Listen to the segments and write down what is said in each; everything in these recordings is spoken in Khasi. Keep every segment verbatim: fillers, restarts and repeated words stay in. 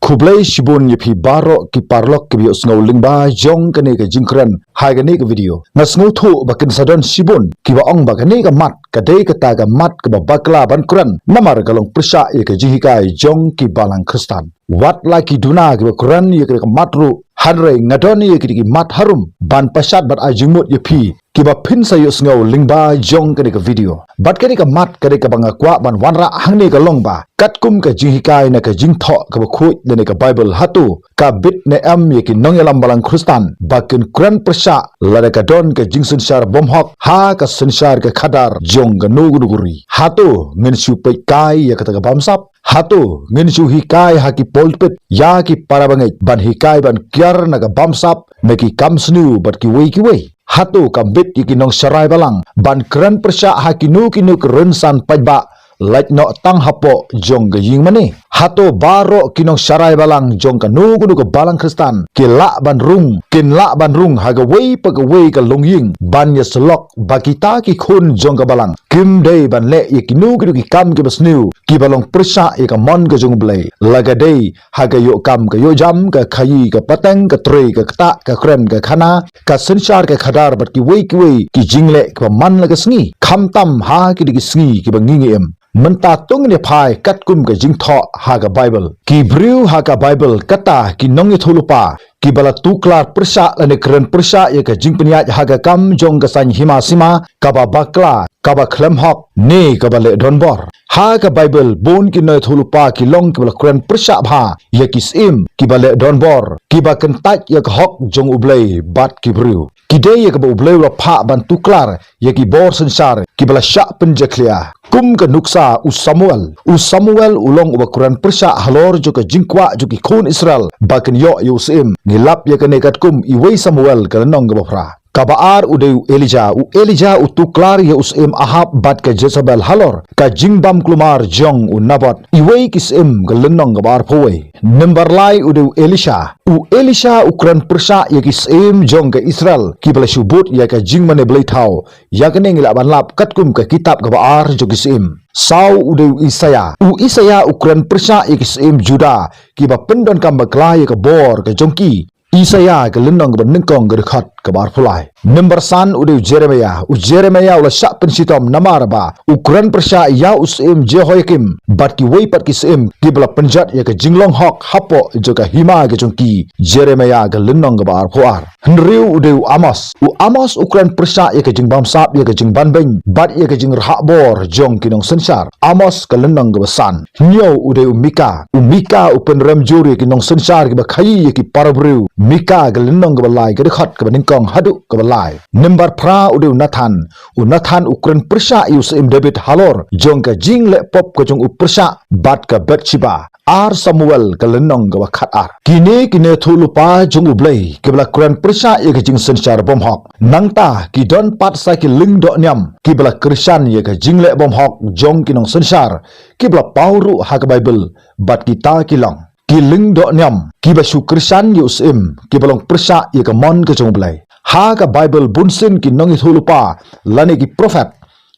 Khublei shibun ïa phi baroh ki paralok kiba ïohsngew lyngba jong kane ka jingkren ha kane ka video. Nga sngewthuh ba kin sa don shibun kiba ong ba kane ka mat ka dei kata ka mat kaba bakla ban kren namar ka long pyrshah ïa ka jinghikai jong ki balang Khristan. Wat la ki duna kiba kren ïa ka mat ruh, hynrei nga don ïa ki dei ki mat harum ban pashat bad ai jingmut ïa phi kiba phin sa ïohsngew lyngba jong kane ka video. Bad kane ka mat ka dei kaba nga kwah ban wanrah hangne ka long ba katkum ka jinghikai na ka jingthoh kaba khuid lane ka Baibl, hato ka bit ne em ïa ki nongïalam balang Khristan ba kin kren pyrshah lada ka don ka jingsynshar bymhok ha ka synshar ka khadar jong kano kano ka ri? Hato ngin shu peit kai ïa kata ka bamsap? Hato ngin shu hikai ha ki pulpit ïa ki para bangeit ban hikai ban kiar na ka bamsap, na ki kam sniew bad kiwei kiwei? Hato kam bit ïa ki nongsharai balang ban kren pyrshah ha kino kino ki rynsan paidbah, lait noh tang hapoh jong ka ïingmane? Hato baroh ki nongsharai balang jong kano kano ka balang Khristan ki lah ban rung, kin lah ban rung ha kawei pa kawei ka longïing ban ïasyllok ba kita ki khun jong ka balang kim dei ban leh ïa kino kino ki kam kiba sniew kiba long pyrshah ïa ka mon ka jong U Blei, la ka dei ha ka ïoh kam ka ïoh jam, ka khaïi ka pateng, ka trei ka ktah, ka kren ka khana, ka synshar ka khadar bad kiwei kiwei ki jingleh kiba man la ka sngi, khamtam ha ki dei ki sngi kiba ngi ngi im. Mynta to ngin ïa phai katkum ka jingthoh ha ka Baibl. Ki briew ha ka Baibl, kata ki nongïathuhlypa kiba la tuklar pyrshah lane kren pyrshah ïa ka jingpynïaid ha ka kam jong ka saiñ hima sima kaba bakla, kaba khlem hok ne kaba leh donbor. Ha ka Baibl bun ki nongïathuhlypa ki long kiba la kren pyrshah bha ïa ki syiem kiba leh donbor, kiba kyntait ïa ka hok jong U Blei bad ki briew. Ki dei ïa kaba U Blei u la phah ban tuklar ïa ki bor synshar kiba la shah pynjakhlia. Kum ka nuksa u Samuel. U Samuel u long uba kren pyrshah halor jong ka jingkwah jong ki khun Israel ba kin ïoh ïa u syiem. Ngi lap ïa kane katkum Iwei Samuel ka lynnong kaba phra. Kaba ar u dei u Elijah. U Elijah u tuklar ïa u syiem Ahab bad ka Jezebel halor ka jingbam kulmar jong u Naboth. Iwei ki syiem ka lynnong kaba arphew wei. Number lai u dei u Elisha. U Elisha u kren pyrshah ïa ki syiem jong ka Israel kiba la shu bud ïa ka jingmane blei thaw. Ïa kane ngi lah ban lap katkum ka kitab kaba ar jong ki syiem. Saw u dei u Isaiah. U Isaiah u kren pyrshah ïa ki syiem Judah kiba pyndonkam bakla ïa ka bor ka jong ki. Isaiah ka lynnong kaba nyngkong ka dkhot kaba arphew lai. Number san u dei u Jeremiah. U Jeremiah u la shah pynshitom namar ba u kren pyrshah ïa u syiem Jehoiakim bad kiwei pat ki syiem kiba la pynjot ïa ka jinglong hok hapoh jong ka hima ka jong ki. Jeremiah ka lynnong kaba arphew ar. Hynriew u dei u Amos. U Amos u kren pyrshah ïa ka jingbamsap, ïa ka jingbanbeiñ bad ïa ka jingrhah bor jong ki nongsynshar. Amos ka lynnong kaba san. Hynñiew u dei u Mika. U Mika u pynrem jur ïa ki nongsynshar kiba khaïi ïa ki para briew. Mika ka lynnong kaba lai, ka dkhot kaba nyngkong haduh kaba lai. Number phra u dei u Nathan. U Nathan u kren pyrshah ïa u syiem David halor jong ka jingleh pop ka jong u pyrshah bad ka Bathsheba. Ar Samuel ka lynnong kaba khat ar. Kine ki nongïathuhlypa jong U Blei kiba la kren pyrshah ïa ka jingsynshar bymhok. Nangta ki don pat sa ki lyngdoh niam kiba la kyrshan ïa ka jingleh bymhok jong ki nongsynshar kiba la paw ruh ha ka Baibl bad kita ki long ki lyngdoh niam kiba shu kyrshan ïa u syiem kiba long pyrshah ïa ka mon ka jong U Blei. Ha ka Baibl bunsien ki nongïathuhlypa lane ki prophet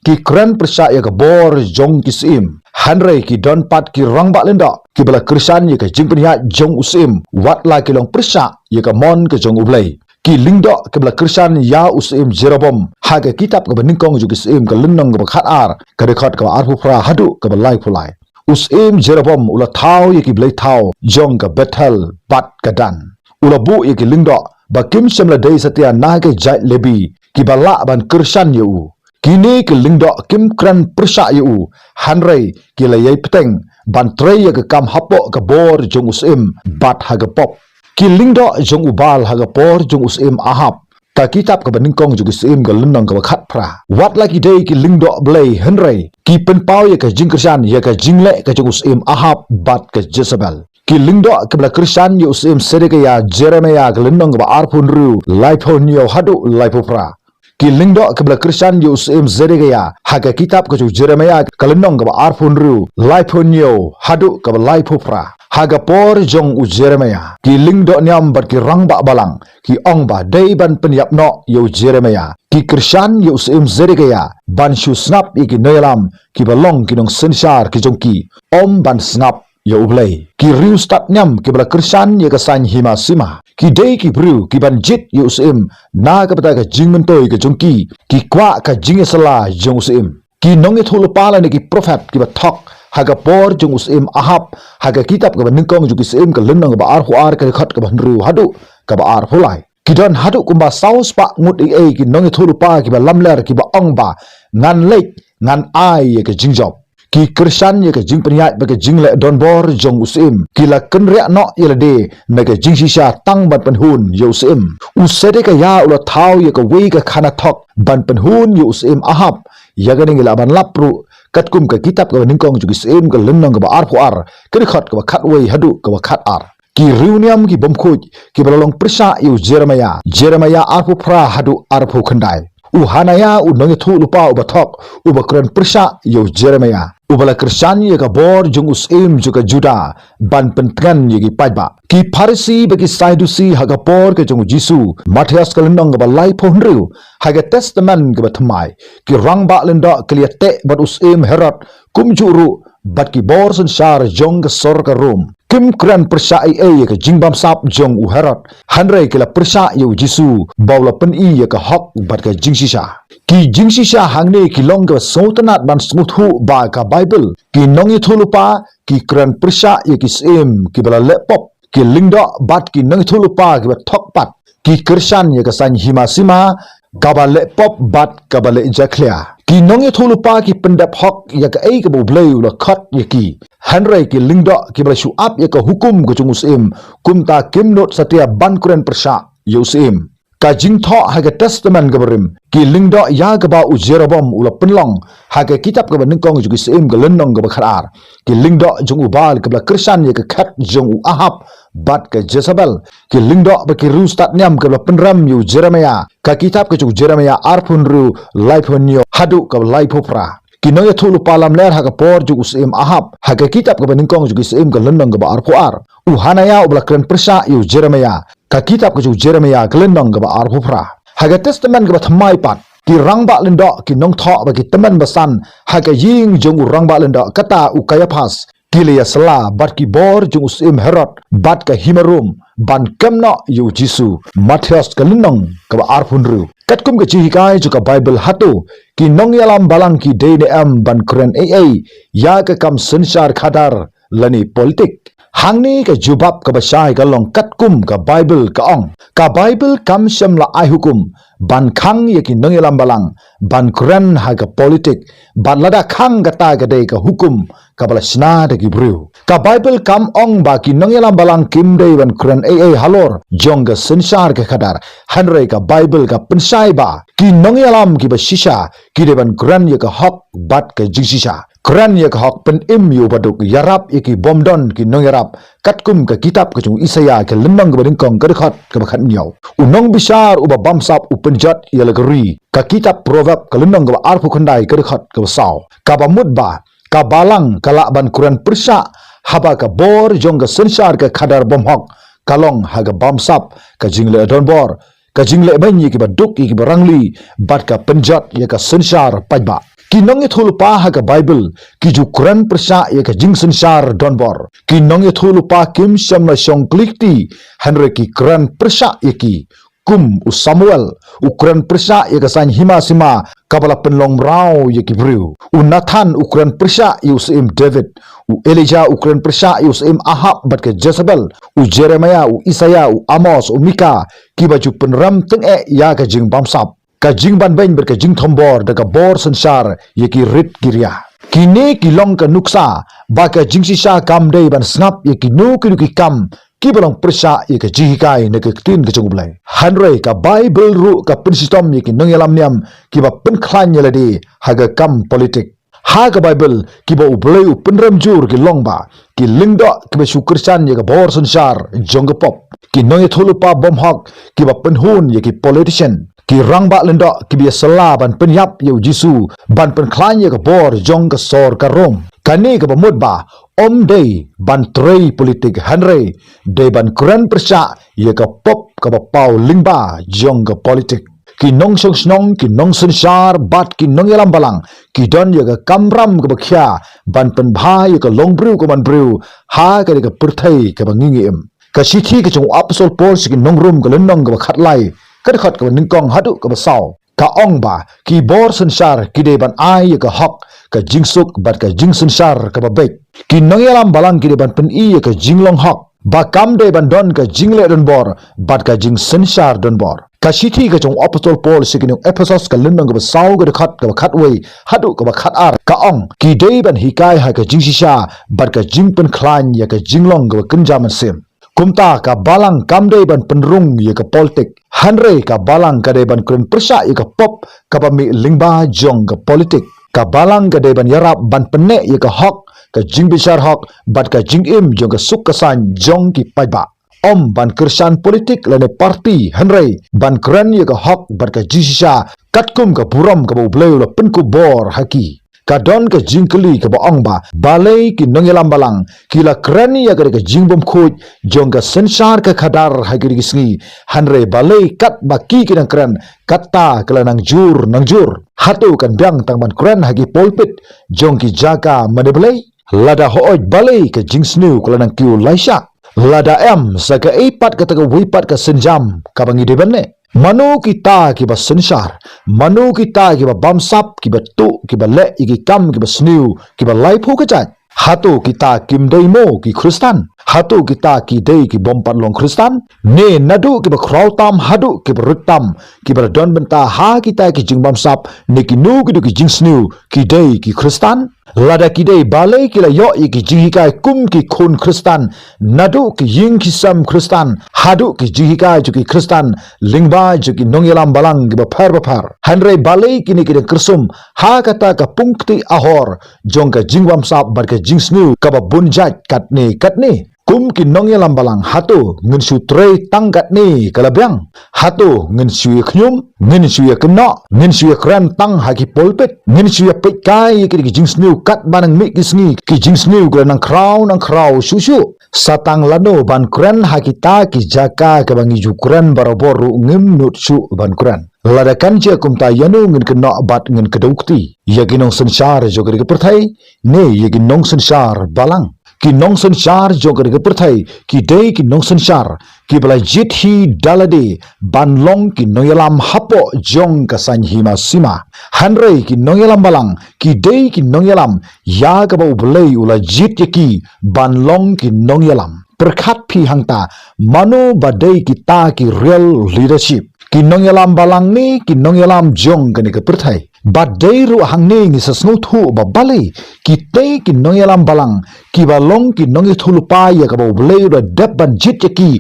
ki kren pyrshah ïa ka bor jong ki syiem. Hynrei ki don pat ki rangbah lyngdoh kiba la kyrshan ïa ka jingpynïaid jong u syiem wat la ki long pyrshah ïa ka mon ka jong U Blei. Ki lyngdoh kiba la kyrshan ïa u syiem Jeroboam ha ka kitab kaba nyngkong jong ki Syiem ka lynnong kaba khat ar, ka dkhot kaba arphew phra haduh kaba laiphew lai. U syiem Jeroboam u la thaw ïa ki blei thaw jong ka Bethel bad ka Dan. U la buh ïa ki lyngdoh ba kim shym la dei satia na ka jait Lebi kiba lah ban kyrshan ïa u. Kine ki lyngdoh kim kren pyrshah ïa u, hynrei ki la ïai bteng ban trei ïa ka kam hapoh ka bor jong u syiem bad ha ka pop. Ki lyngdoh jong u Baal ha ka por jong u syiem Ahab. Ka kitab kaba nyngkong jong ki Syiem ka lynnong kaba khat phra. Wat la ki dei ki lyngdoh blei, hynrei ki pynpaw ïa ka jingkyrshan ïa ka jingleh ka jong u syiem Ahab bad ka Jezebel. Ki lyngdoh kiba la kyrshan ïa u syiem Sedekiah, Jeremiah ka lynnong kaba arphew hynriew, laiphew hynñiew haduh laiphew phra. Ki lyngdoh kiba la kyrshan ïa u syiem Sedekiah ha ka kitab ka jong u Jeremiah ka lynnong kaba arphew hynriew, laiphew hynñiew haduh kaba laiphew phra. Ha ka por jong u Jeremiah, ki lyngdoh niam bad ki rangbah balang ki ong ba dei ban pynïap noh ïa u Jeremiah. Ki kyrshan ïa u syiem Sedekiah ban shu sngap ïa ki nongïalam kiba long ki nongsynshar ki jong ki. Ym ban sngap ïa U Blei. Ki riewstad niam kiba la kyrshan ïa ka saiñ hima sima ki dei ki briew ki ban jied ïa u syiem na ka bynta ka jingmyntoi ka jong ki, ki kwah ka jingïasylla jong u syiem. Ki nongïathuhlypa lane ki prophet kiba thok ha ka por jong u syiem Ahab, ha ka kitab kaba nyngkong jong ki Syiem ka lynnong kaba arphew ar, ka dkhot kaba hynriew haduh kaba arphew lai. Ki don haduh kumba saw spah ngut ei ei ki nongïathuhlypa kiba lamler kiba ong ba ngan leit, ngan ai ïa ka jingjop. Ki kyrshan ïa ka jingpynïaid bad ka jingleh donbor jong u syiem. Ki la kynriah noh ïa lade na ka jingshisha tang ban pynhun ïa u syiem. U Sedekaïa u la thaw ïa kawei ka khana thok ban pynhun ïa u syiem Ahab. Ïa kane ngi lah ban lap ruh katkum ka kitab kaba nyngkong jong ki Syiem ka lynnong kaba arphew ar, ka dkhot kaba khatwei haduh kaba khatar. Ki riewniam ki bym khuid kiba la long pyrshah ïa u Jeremaïa. Jeremaïa arphew phra haduh arphew khyndai. U Hanaïa u nongïathuhlypa uba thok, uba kren pyrshah ïa u Jeremaïa, uba la kyrshan ïa ka bor jong u syiem jong ka Judah ban pyntngen ïa ki paidbah. Ki Pharisi bad ki Sadusi ha ka por ka jong u Jisu, Mathaios ka lynnong kaba laiphew hynriew, ha ka Testament kaba thymmai, ki rangbah lyngdoh ki la ïateh bad u syiem Herod, kumjuh ruh bad ki bor synshar jong ka sorkar Rom. Kim kren pyrshah ei ei ïa ka jingbamsap jong u Herod, hynrei ki la pyrshah ïa u Jisu ba u la pyni ïa ka hok bad ka jingshisha. Ki jingshisha hangne ki long kaba sngewtynnad ban sngewthuh ba ka Baibl, ki nongïathuhlypa ki kren pyrshah ïa ki syiem kiba la leh pop, ki lyngdoh bad ki nongïathuhlypa kiba thok pat, ki kyrshan ïa ka saiñ hima sima kaba leh pop bad kaba leh jakhlia. Ki nongïathuhlypa ki pyndep hok ïa kaei kaba U Blei u la khot ïa ki, hynrei ki lyngdoh kiba la shu ap ïa ka hukum ka jong u syiem, kumta kim nud satia ban kren pyrshah ïa u syiem. Ka jingthoh ha ka Testament kaba rim, ki lyngdoh ïa kaba u Jeroboam u la pynlong, ha ka kitab kaba nyngkong jong ki Syiem ka lynnong kaba khatar. Ki lyngdoh jong u Baal kiba la kyrshan ïa ka khet jong u Ahab bad ka Jezebel. Ki lyngdoh bad ki riewstad niam kiba la pynrem ïa u Jeremaïa, ka kitab ka jong u Jeremaïa arphew hynriew, laiphew hynñiew haduh kaba laiphew phra. Ki nongïathuhlypa lamler ha ka por jong u syiem Ahab, ha ka kitab kaba nyngkong jong ki Syiem ka lynnong kaba arphew ar. U Hanaïa uba la kren pyrshah ïa u Jeremaïa, ka kitab ka jong u Jeremaïa ka lynnong kaba arphew phra. Ha ka Testament kaba thymmai pat, ki rangbah lyngdoh, ki nongthoh bad ki tymmen basan ha ka ïing jong u rangbah lyngdoh, kata u Kaiaphas, ki la ïasylla bad ki bor jong u syiem Herod bad ka hima Rom ban kem noh ïa u Jisu. Mathaios ka lynnong kaba arphew hynriew. Katkum ka jinghikai jong ka Baibl, hato ki nongïalam balang ki dei ne em ban kren ei ei ïa ka kam synshar khadar lane politik? Hangne ka jubab kaba shai ka long katkum ka Baibl ka ong. Ka Baibl kam shym la ai hukum ban khang ïa ki nongïalam balang ban kren ha ka politik, bad lada khang, kata ka dei ka hukum kaba la shna da ki briew. Ka Baibl kam ong ba ki nongïalam balang kim dei ban kren ei ei halor jong ka synshar ka khadar, hynrei ka Baibl ka pynshai ba ki nongïalam kiba shisha ki dei ban kren ïa ka hok bad ka jingshisha. Kren ïa ka hok, pynim ïa u baduk, ïarap ïa ki bym don ki nongïarap, katkum ka kitab ka jong u Isaïa ka lynnong kaba nyngkong, ka dkhot kaba khathynñiew. U nongbishar uba bamsap u pynjot ïa la ka ri, ka kitab Proverb ka lynnong kaba arphew khyndai, ka dkhot kaba saw. Kaba mut ba ka balang ka lah ban kren pyrshah haba ka bor jong ka synshar ka khadar bymhok ka long ha ka bamsap, ka jingleh donbor, ka jingleh beiñ ïa kiba duk, ïa kiba rangli, bad ka pynjot ïa ka synshar paidbah. Ki nongïathuhlypa ha ka Baibl ki ju kren pyrshah ïa ka jingsynshar donbor. Ki nongïathuhlypa kim shym la shong kli kti, hynrei ki kren pyrshah ïa ki. Kum u Samuel, u kren pyrshah ïa ka saiñ hima sima kaba la pynlong mraw ïa ki briew. U Nathan u kren pyrshah ïa u syiem David. U Elijah u kren pyrshah ïa u syiem Ahab bad ka Jezebel. U Jeremiah, u Isaïah, u Amos, u Mika, kiba ju pynrem tyngeh ïa ka jingbamsap, ka jingbanbeiñ bad ka jingthombor da ka bor synshar ïa ki rit ki ria. Kine ki long ka nuksa ba ka jingshisha kam dei ban sngap ïa kino kino ki kam kiba long pyrshah ïa ka jinghikai na ka ktien ka jong U Blei. Hynrei ka Baibl ruh ka pynshitom ïa ki nongïalam niam kiba pynkhlaiñ ïa lade ha ka kam politik. Ha ka Baibl, kiba U Blei u pynrem jur ki long ba ki lyngdoh kiba shu kyrshan ïa ka bor synshar jong ka pop, ki nongïathuhlypa bymhok kiba pynhun ïa ki politician, ki rangbah lyngdoh kiba ïasylla ban pynïap ïa u Jisu, ban pynkhlaiñ ïa ka bor jong ka sorkar Rom. Kane kaba mut ba ym dei ban trei politik, hynrei dei ban kren pyrshah ïa ka pop kaba paw lyngba jong ka politik. Ki nongshong shnong, ki nongsynshar bad ki nongïalam balang ki don ïa ka kamram kaba khia ban pynbha ïa ka longbriew ka manbriew ha kane ka pyrthei kaba ngi ngi im. Ka shithi ka jong u Apostol Paul sha ki nong Rom ka lynnong kaba khatlai, ka dkhot kaba nyngkong haduh kaba saw, ka ong ba ki bor synshar ki dei ban ai ïa ka hok, ka jingsuk bad ka jingsynshar kaba beit. Ki nongïalam balang ki dei ban pyni ïa ka jinglong hok, ba kam dei ban don ka jingleh donbor bad ka jingsynshar donbor. Ka shithi ka jong u Apostol Paul sha ki nong Ephesos ka lynnong kaba saw, ka dkhot kaba khatwei haduh kaba khatar, ka ong, ki dei ban hikai ha ka jingshisha bad ka jingpynkhlaiñ ïa ka jinglong kaba kynja mynsiem. Kumta ka balang kam dei ban pynrung ïa ka politik, hynrei ka balang ka dei ban kren pyrshah ïa ka pop kaba mih lyngba jong ka politik. Ka balang ka dei ban ïarap ban pynneh ïa ka hok, ka jingbishar hok bad ka jingim jong ka suk ka saiñ jong ki paidbah. Ym ban kyrshan politik lane parti, hynrei ban kren ïa ka hok bad ka jingshisha katkum ka burom kaba U Blei u la pynkup bor ha ki. Ka don ka jingkylli kaba ong ba balei ki nongïalam balang ki la kren ïa ka, ka jingbymkhuid jong ka synshar ka khadar ha kine ki sngi, hynrei balei katba ki ki nang kren katta ka la nang jur nang jur. Hato kan biang tang ban kren ha ki pulpit jong ki jaka mane blei? Lada hooid, balei ka jingsniew ka la nang kiew laishah? Lada em, sa kaei pat kata kawei pat ka sienjam kaba ngi dei ban leh? Mano kita kiba synshar? Mano kita kiba bamsap, kiba tuh, kiba leh ïa ki kam kiba sniew, kiba laiphew ka jait? Hato kita kim dei mo ki Khristan? Hato kita ki dei ki bym pat long Khristan? Ne naduh kiba khraw tam haduh kiba rit tam, kiba la don bynta ha kita ki jingbamsap ne kino kino ki jingsniew, ki dei ki Khristan? Lada ki dei, balei ki la ïoh ïa ki jinghikai kum ki khun Khristan, naduh ki ïing ki sem Khristan haduh ki jinghikai jong ki Khristan lyngba jong ki nongïalam balang kiba pher bapher? Hynrei balei kine ki dang kyrsum ha kata ka pung kti ahor jong ka jingbamsap bad ka jingsniew kaba bun jait katne katne? Kum ki nongïalam balang, hato ngin shu trei tang katne ka la biang? Hato ngin shu ïa khñium, ngin shu ïa kynnoh, ngin shu ïa kren tang ha ki pulpit, ngin shu ïa peitkai ïa ki, ki jingsniew katba nang mih ki sngi, ki jingsniew ki la nang khraw nang khraw shuh shuh? Sa tang lano ban kren ha kita ki jaka kaba ngi ju kren barabor ruh ngim nud shuh ban kren. Lada kan jia kumta, ïano ngin kynnoh bad ngin kdew kti? Ïa ki nongsynshar jong kane ka pyrthei ne ïa ki nongsynshar balang? Ki nongsynshar jong kane ka pyrthei ki dei ki nongsynshar kiba la jied hi da lade ban long ki nongïalam hapoh jong ka saiñ hima sima. Hynrei ki nongïalam balang ki dei ki nongïalam ïa kaba U Blei u la jied ïa ki ban long ki nongïalam. Pyrkhat phi hangta, mano ba dei kita ki real leadership? Ki nongïalam balang ne ki nongïalam jong kane ka pyrthei? Bad dei ruh hangne ngi sa sngewthuh ba balei kitei ki nongïalam balang kiba long ki nongïathuhlypa ïa kaba U Blei u la dep ban jied ïa ki,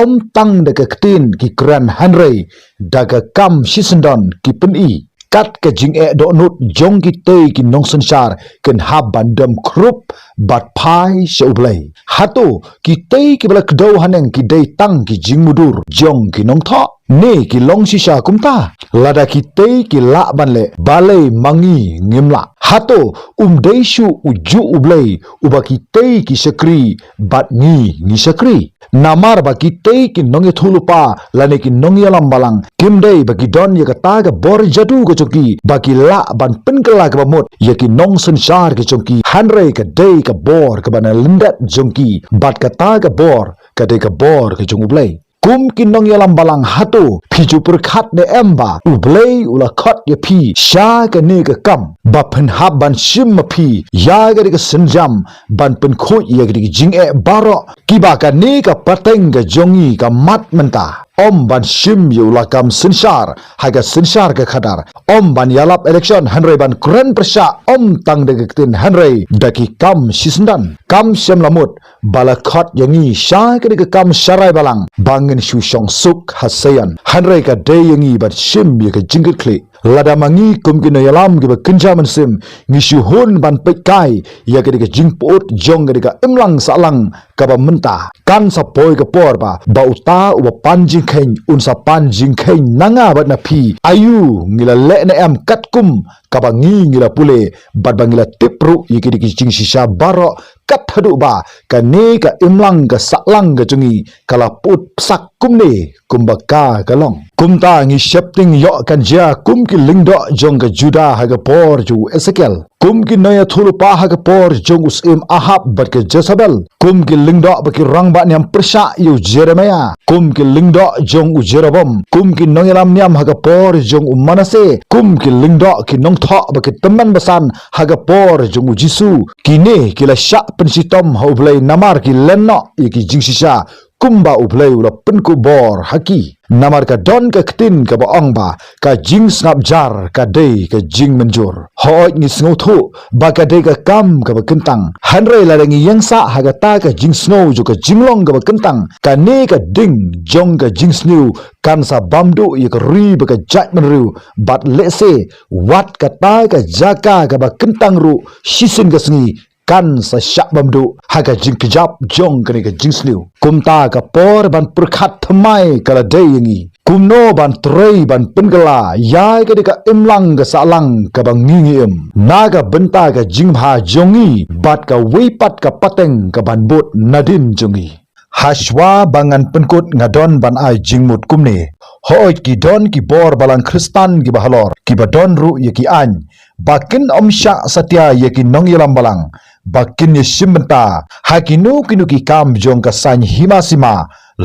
ym tang da ka ktien ki kren hynrei da ka kam shisyndon ki pyni. Kat ka jingeh dohnud jong kitei ki nongsynshar kin hap ban dem khrup bad phai sha U Blei. Hato kitei kiba la kdew haneng ki dei tang ki jingmudui jong ki nongthoh? Ne ki long shisha kumta? Lada kitei ki lah ban leh, balei ma ngi ngim lah? Hato um dei shuh u juh U Blei uba kitei ki shakri bad ngi ngi shakri? Namar ba kitei ki nongïathuhlypa lane ki nongïalam balang kim dei ba ki don ïa kata ka bor jadu ka jong ki ba ki lah ban pynkylla kaba mut ïa ki nongsynshar ki jong ki, hynrei ka dei ka bor kaba na lyndet jong ki, bad kata ka bor ka dei ka bor ka jong U Blei. Kum ki nongïalam balang, hato phi ju pyrkhat ne em ba U Blei u la khot ïa phi sha kane ka kam ba phin hap ban shim ma phi ïa kane ka sienjam ban pynkhuid ïa kane ka jingeh baroh kiba kane ka pateng ka jong ngi ka mad mynta? Ym ban shim ïa u lakam synshar ha ka synshar ka khadar, ym ban ïalap election hynrei ban kren pyrshah ym tang da ka ktien hynrei da ki kam shisyndon. Kam shym la mut ba la khot ïa ngi sha kane ka kam sharai balang ba ngin shu shong suk ha Seion, hynrei ka dei ïa ngi ban shim ïa ka jingkitkhlieh. Lada ma ngi kum ki nongïalam kiba kynja mynsiem ngi shu hun ban peitkai ïa kane ka jingpyut jong kane ka imlang sahlang kaba mynta. Kan sa poi ka por ba, ba uta uba pan jingkheiñ un sa pan jingkheiñ na nga bad na phi. Aïu ngi la leh ne em katkum kaba ngi ngi la pule, bad ba ngi la tip ruh ïa ki dei ki jingshisha baroh, kat haduh ba kane ka imlang ka sahlang ka jong ngi ka la put psak kumne kumba ka ka long. Kumta ngi sheptieng ïoh kan jia kum ki lyngdoh jong ka Judah ha ka por jong u Esekiel, kum ki nongïathuhlypa ha ka por jong u syiem Ahab bad ka Jezebel, kum ki lyngdoh ba ki rangbah niam pyrshah ïa u Jeremiah, kum ki lyngdoh jong u Jeroboam, kum ki nongïalam niam ha ka por jong u Manasseh, kum ki lyngdoh ki nongthoh ba ki tymmen basan ha ka por jong u Jisu. Kine ki la shah pynshitom ha U Blei namar ki len noh ïa ki jingshisha kumba U Blei u la pynkup bor ha ki. Namar ka don ka ktien kaba ong ba ka jingsngap jar ka dei ka jingmynjur. Hooid ngi sngewthuh ba ka dei ka kam kaba kyntang. Hynrei lada ngi ïeng sah ha kata ka jingsngew jong ka jinglong kaba kyntang, kane ka ding jong ka jingsniew kan sa bam duh ïa ka ri bad ka jaitbynriew, bad lehse wat kata ka jaka kaba kyntang ruh shisien ka sngi kan sa shah bam duh ha ka jingkjap jong kane ka jingsniew. Kumta ka por ban pyrkhat thymmai ka la dei ïa ngi. Kumno ban trei ban pynkylla ïa ka dei ka imlang ka sahlang kaba ngi ngi im na ka bynta ka jingbha jong ngi bad kawei pat ka pateng ka ban bud nadien jong ngi. Hashwa ba ngan pynkut nga don ban ai jingmut kumne. Hooid ki don ki bor balang Khristan kiba halor, kiba don ruh ïa ki aiñ ba kin ym shah satia ïa ki nongïalam balang ba kin ïashim bynta ha kino kino ki kam jong ka saiñ hima sima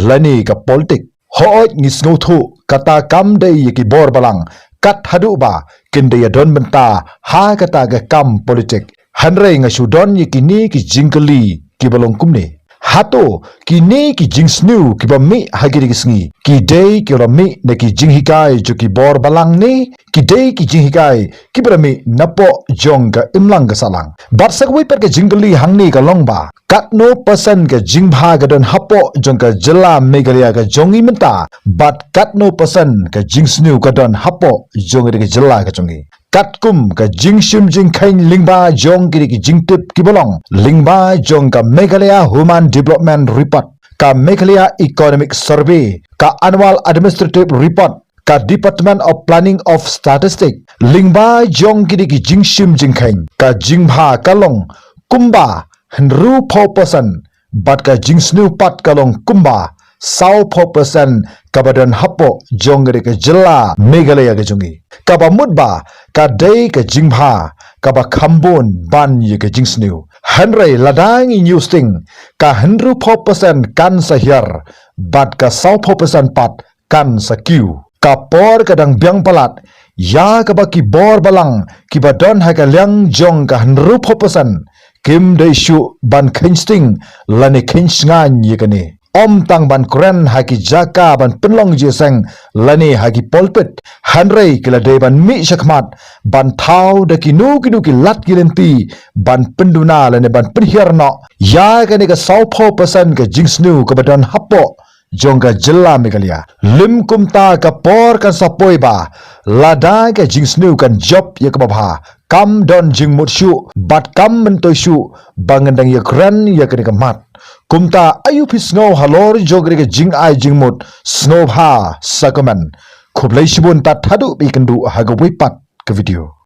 lane ka politik. Hooid ngi sngewthuh kata kam dei ïa ki bor balang kat haduh ba kin da ïadon bynta ha kata ka kam politik. Hynrei nga shu don ïa kine ki jingkylli kiba long kumne. Hato kine ki jingsniew kiba mih ha kine ki sngi ki dei kiba mih na ki jinghikai jong ki bor balang ne ki dei ki jinghikai kiba mih napoh jong ka imlang ka sahlang? Bad sa kawei pat ka jingkylli hangne ka long ba katno percent ka jingbha ka don hapoh jong ka jylla Meghalaya ka jong ngi mynta, bad katno percent ka jingsniew ka don hapoh jong ka jylla ka jong ngi? Katkum ka jingshim jingkheiñ lyngba jong ki dei ki jingtip kiba long lyngba jong ka Meghalaya Human Development Report, ka Meghalaya Economic Survey, ka Annual Administrative Report, ka Department of Planning of Statistics, lyngba jong ki dei ki jingshim jingkheiñ, ka jingbha ka long kumba hynriewphew percent, bad ka jingsniew pat ka long kumba sawphew percent kaba don hapoh jong ka dei ka jylla Meghalaya ka jong ngi. Kaba mut ba ka dei ka jingbha kaba kham bun ban ïa ka jingsniew. Hynrei lada ngi ñiew sting, ka hynriewphew percent kan sa hiar bad ka sawphew percent pat kan sa kiew. Ka por ka dang biang palat ïa kaba ki bor balang kiba don ha ka liang jong ka hynriewphew percent kim dei shuh ban kheiñ sting lane kheiñ shngaiñ ïa kane. Ym tang ban kren ha ki jaka ban pynlong jingïaseng lane ha ki pulpit, hynrei ki la dei ban mih shakhmat ban thaw da kino kino ki lad ki lynti ban pynduna lane ban pynhiar noh ïa kane ka sawphew percent ka jingsniew kaba don hapoh jong ka jylla Meghalaya. Lym kumta ka por kan sa poi ba lada ka jingsniew kan jop ïa kaba bha, kam don jingmut shuh bad kam myntoi shuh ba ngan dang ïakren ïa kane ka mat. Kumta aïu phi sngew halor jong kane ka jingai jingmut? Sngewbha sa comment. Khublei shibun, tad haduh ba ïakynduh ha kawei pat ka video.